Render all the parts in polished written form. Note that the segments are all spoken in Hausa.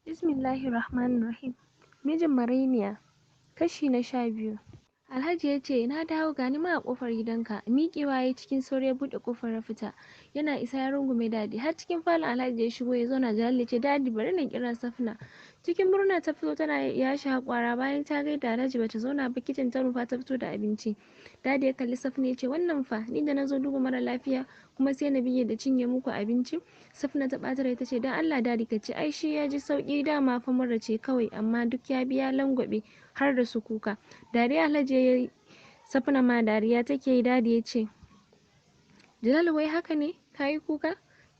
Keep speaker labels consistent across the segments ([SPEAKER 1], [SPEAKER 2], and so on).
[SPEAKER 1] Bismillahirrahmanirrahim. Mijin Marainiya, kashi na 12. Alhaji ya ce, na dawo gani ma a ƙofar gidanka. Miƙewa ya yi cikin sauri ya buɗe ƙofar ya fita. Yana isa ya rungume Dadi. Har cikin falon Alhaji ya shigo ya zauna. Jalal ya ce, Dadi, bari na kira Safna. Cikin murna ta fito tana yashe haƙwara. Bayan ta gaida Alhaji, bata zauna ba, kicin ta nufa ta fito da abinci. Dadi ya kalli Safna ya ce, wannan fa, ni da na zo duba mara lafiya kuma sai na bige da cinye muku abinci. Safna ta ɓata rai ta ce, don Allah Dadi ka ci, ai shi ya ji sauƙi, dama fa mura ce kawai, amma duk ya biya langwaɓe har da su kuka. Dariya Alhaji ya yi, Safna ma dariya take yi. Dadi ya ce, Jalal, wai haka ne ka yi kuka?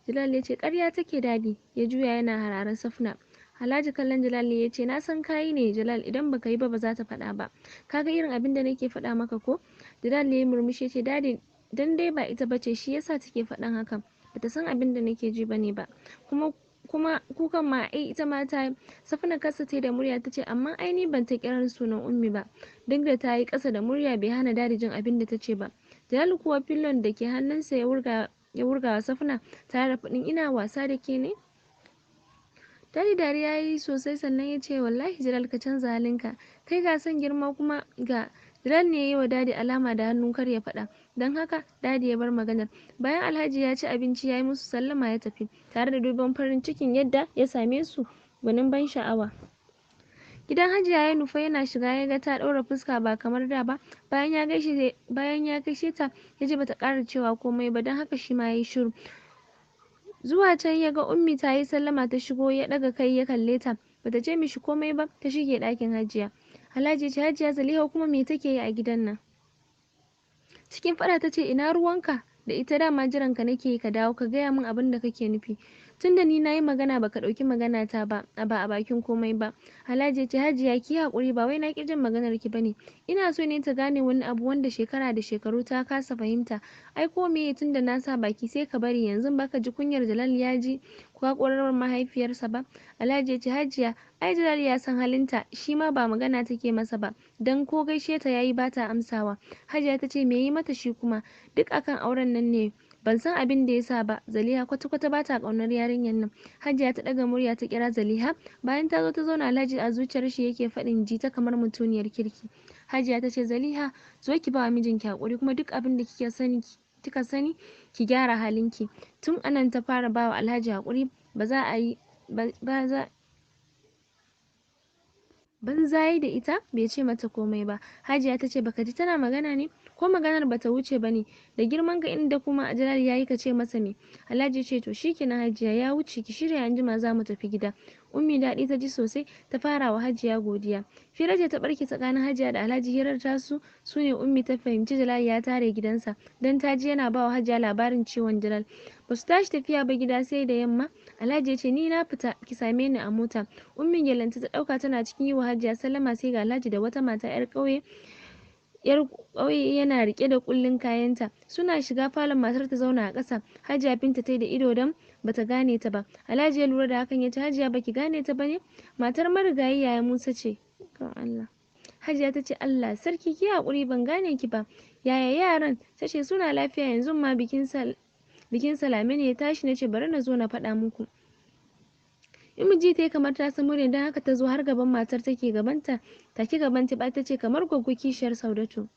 [SPEAKER 1] Jalal ya ce, ƙarya take Dadi. Ya juya yana hararen Safna. Alhaji kallon Jalal ya ce, na san kayi ne Jalal, idan baka yi ba ba za ta faɗa ba. Kaga irin abin da nake faɗa maka ko? Jalal ya yi murmushi ya ce, Dadi, dan dai ba ita bace shi yasa take faɗan hakan. Bata san abin da nake ji bane ba. Kuma kukan ma ai ita ma ta. Safna kasa ta da murya ta ce, amma ai ni ban ta kiran sunan Ummi ba. Duk da ta yi ƙasa da murya bai hana Dadi jin abin da ta ce ba. Jalal kuwa fillon da ke hannunsa ya wurga ya wurga wa Safna tare da faɗin, ina wasa da ke ne? Dadi dariya ya yi sosai sannan ya ce, wallahi Jalal ka canza halinka. Kai ga son girma kuma ga. Jalal ne ya yi wa Dadi alama da hannu kar ya faɗa. Don haka Dadi ya bar maganar. Bayan Alhaji ya ci abinci ya yi musu sallama ya tafi, tare da duban farin cikin yadda ya same su gwanin ban sha'awa. Gidan Hajiya ya nufa, yana shiga ya ga ta ɗaura fuska ba kamar da ba. Bayan ya gaishe ta, ya ji bata ƙara cewa komai ba, don haka shi ma ya yi shiru. Zuwa can ya ga Ummi ta yi sallama ta shigo, ya ɗaga kai ya kalle ta. Bata ce mishi komai ba, ta shige ɗakin Hajiya. Alhaji ya ce, Hajiya Zaliha kuma me take yi a gidan nan? Cikin faɗa ta ce, ina ruwanka da ita, dama jiran ka nake yi ka dawo ka gaya min abin da kake nufi. Tunda ni nayi magana baka ɗauki magana ta ba a bakin komai ba. Alhaji ya ce, Hajiya ki yi haƙuri, ba wai na ƙi jin maganar ki bane. Ina so ne ta gane wani abu wanda shekara da shekaru ta kasa fahimta. Ai ko meye, tunda na sa baki sai ka bari yanzu, baka ji kunyar Jalal ya ji kwakurar mahaifiyarsa ba. Alhaji ya ce, Hajiya, ai Jalal ya san halinta, shi ma ba magana take masa ba, dan ko gaishe ta yayi bata amsawa. Hajiya ta ce, me yi mata shi kuma? Duk akan auren nan ne, ban san abin da yasa ba, Zaliha kwata-kwata bata ƙaunar yarinyar nan. Hajiya ta ɗaga murya ta kira Zaliha. Bayan ta zo ta zauna, Alhaji a zuciyar shi yake faɗin, ji ta kamar mutuniyar kirki. Hajiya ta ce, Zaliha, zo ki ba wa mijinki haƙuri, kuma duk abin da kika sani ki gyara halinki. Tun anan ta fara ba wa Alhaji haƙuri, ba za a yi ba za banza yayi da ita, bai ce mata komai ba. Hajiya ta ce, baka ji tana magana ne ko maganar bata wuce bane da girman ka, inda kuma Jalal yayi ka ce masa me? Alhaji ce, to shikenan Hajiya, ya wuce, ki shirya anjima za mu tafi gida. Ummi daɗi ta ji sosai, ta fara wa Hajiya godiya. Fira ce ta barke tsakanin Hajiya da Alhaji. Hirar tasu su ne Ummi ta fahimci Jalal ya tare gidansa, dan ta ji yana ba wa Hajiya labarin ciwon Jalal. Ba su tashi tafiya ba gida sai da yamma. Alhaji ya ce, ni na fita, ki same ni a mota. Ummi gyalenta ta ɗauka, tana cikin yi wa Hajiya sallama sai ga Alhaji da wata mata yar ƙauye yana riƙe da ƙullin kayanta. Suna shiga falon, matar ta zauna a ƙasa. Hajiya binta ta da ido don bata gane ta ba. Alhaji ya lura da hakan ya ce, Hajiya, baki gane ta bane? Matar marigayi Yaya Musa ce. Allah. Hajiya ta ce, Allah sarki, ki haƙuri, ban gane ki ba. Yaya yaran? Ta ce, suna lafiya, yanzu ma bikin Salame ne ya tashi, na ce bari na zo na faɗa muku. Ummi ta yi kamar ta san muryar, don haka ta zo har gaban matar take gabanta take gabanta ba ta ce, kamar gwaggo kishiyar Saudatu.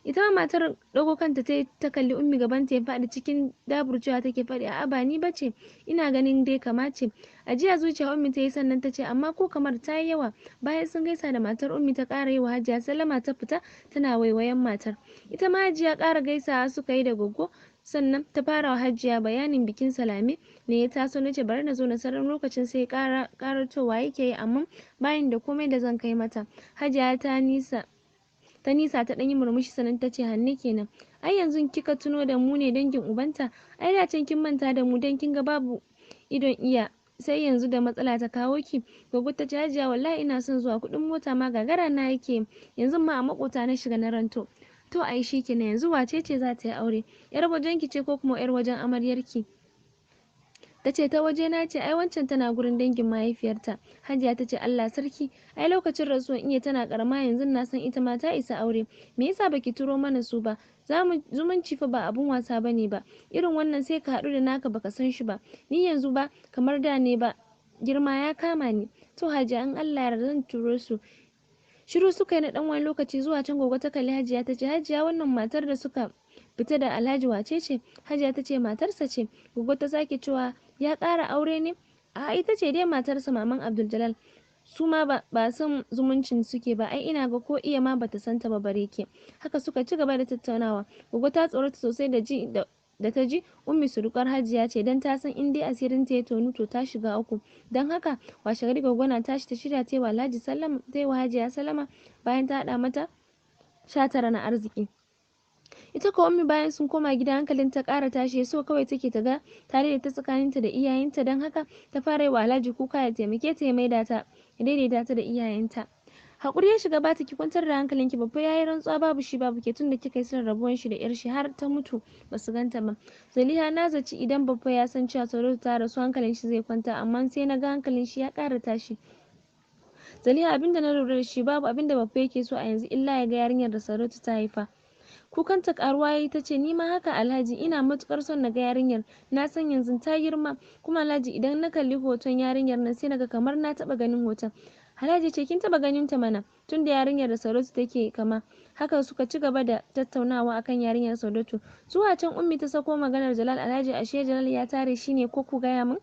[SPEAKER 1] Ita ma matar ɗago kanta ta ta kalli Ummi, gabanta ya faɗi, cikin daburcewa take faɗi, a'a, ba ni bace, ina ganin dai kama ce. Ajiya zuciya Ummi ta yi sannan ta ce, amma ko kamar ta yi yawa. Bayan sun gaisa da matar, Ummi ta ƙara yi wa Hajiya sallama ta fita tana waiwayen matar. Ita ma Hajiya ƙara gaisawa suka yi da gwaggo, sannan ta fara wa Hajiya bayanin bikin Salame ne ya taso, nace bari na zo na sanar, lokacin sai ƙara ƙaratowa yake yi, amma bayan da komai da zan kai mata. Hajiya ta nisa ta ɗan yi murmushi sannan ta ce, Hanne kenan, ai yanzu kika tuno da mu ne dangin ubanta, ai da can kin manta da mu, dan kin ga babu idon iya, sai yanzu da matsala ta kawo ki. Gwaggo ta ce, Hajiya, wallahi ina son zuwa, kuɗin mota ma gagara na yake, yanzu ma a makota na shiga na ranto. To ai shikenan, yanzu wace ce za ta yi aure, yar wajen ki ce ko kuma yar wajen amaryarki? Ta ce, ta waje na ce, ai wancan tana gurin dangin mahaifiyarta. Hajiya ta ce, Allah sarki, ai lokacin rasuwan iya tana karama, yanzu na san ita ma ta isa aure. Me yasa baki turo mana su ba? Zamu zumunci fa ba abun wasa bane ba, irin wannan sai ka haɗu da naka baka san shi ba. Ni yanzu ba kamar da ne ba. Girma ya kama ni. To Hajiya, in Allah ya yarda zan turo su. Shiru suka yi na ɗan wani lokaci. Zuwa can Goggo ta kalli Hajiya ta ce, "Hajiya, wannan matar da suka fita da Alhaji wace ce?" Hajiya ta ce, "Matarsa ce." Goggo ta sake cewa, "Ya ƙara aure ne?" "A, ita ce dai matarsa, maman Abdul Jalal. Su ma ba son zumuncin suke ba. Ai ina ga ko iya ma bata santa ba bare ke." Haka suka ci gaba da tattaunawa. Goggo ta tsorata sosai da ji da ta ji Ummi surukar Hajiya ce, dan ta san in dai asirin ta ya tonu to ta shiga uku. Dan haka washe gari Goggo na tashi ta shirya ta yi wa Alhaji sallama, ta yi wa Hajiya sallama, bayan ta haɗa mata 19 na arziki. Ita ko Ummi, bayan sun koma gida hankalin ta ƙara tashi. So kawai take ta ga ta daidaita tsakaninta da iyayenta. Don haka ta fara yi wa Alhaji kuka ya taimake ta ya maida ta, ya daidaita ta da iyayenta. Hakuri ya shiga bata. "Ki kwantar da hankalinki. Babba yayi rantsuwa babu shi babu ke, tunda kika yi son rabuwan shi da yar shi har ta mutu basu ganta ba. Zaliha, na zaci idan Babba ya san cewa Saudatu ta rasu hankalin shi zai kwanta, amma sai na ga hankalin shi ya ƙara tashi. Zaliha, abinda na lura da shi, babu abinda Babba yake so a yanzu illa ya ga yarinyar da Saudatu ta haifa." Kukanta karuwa yayi. Tace, "Ni ma haka Alhaji, ina matukar son na ga yarinyar. Na san yanzu ta girma. Kuma Alhaji, idan na kalli hoton yarinyar nan sai naga kamar na taba ganin hoton." Alhaji ce, "Kin taba ganin ta mana, tunda yarinyar da Saudatu take kama." Haka suka ci gaba da tattaunawa akan yarinyar Saudatu. Zuwa can Ummi ta sako maganar Jalal. "Alhaji, ashe Jalal ya tare shi ne ko ku gaya min?"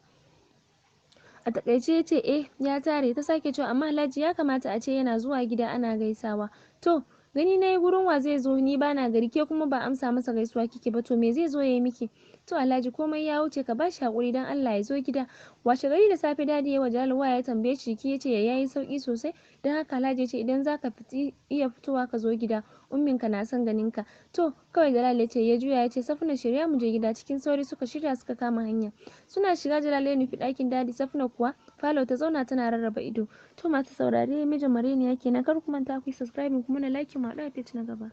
[SPEAKER 1] A takaice ya ce, "Eh, ya tare." Ta sake cewa, "Amma Alhaji, ya kamata a ce yana zuwa gida ana gaisawa." "To, gani nayi gurin wa zai zo? Ni bana gari, ke kuma ba amsa masa gaisuwa kike ba, to me zai zo yayi miki? To Alhaji, komai ya wuce, ka bashi hakuri dan Allah ya zo gida." Washe gari da safe Daddy ya wa Jalal waya ya tambaye shi jiki, yace yayi sauki sosai. Dan haka Alhaji yace, "Idan zaka iya fitowa ka zo gida, ummin ka na son ganin ka." "To," kawai Jalal yace. Ya juya yace, "Safna, shirya mu je gida." Cikin sauri suka shirya suka kama hanya. Suna shiga Jalal ya nufi ɗakin Daddy, Safna kuwa falo ta zauna tana rarraba ido. To masu saurare, Mijin Marainiya kenan. Kar ku manta ku yi subscribing kuma na like. Mu haɗu a page na gaba.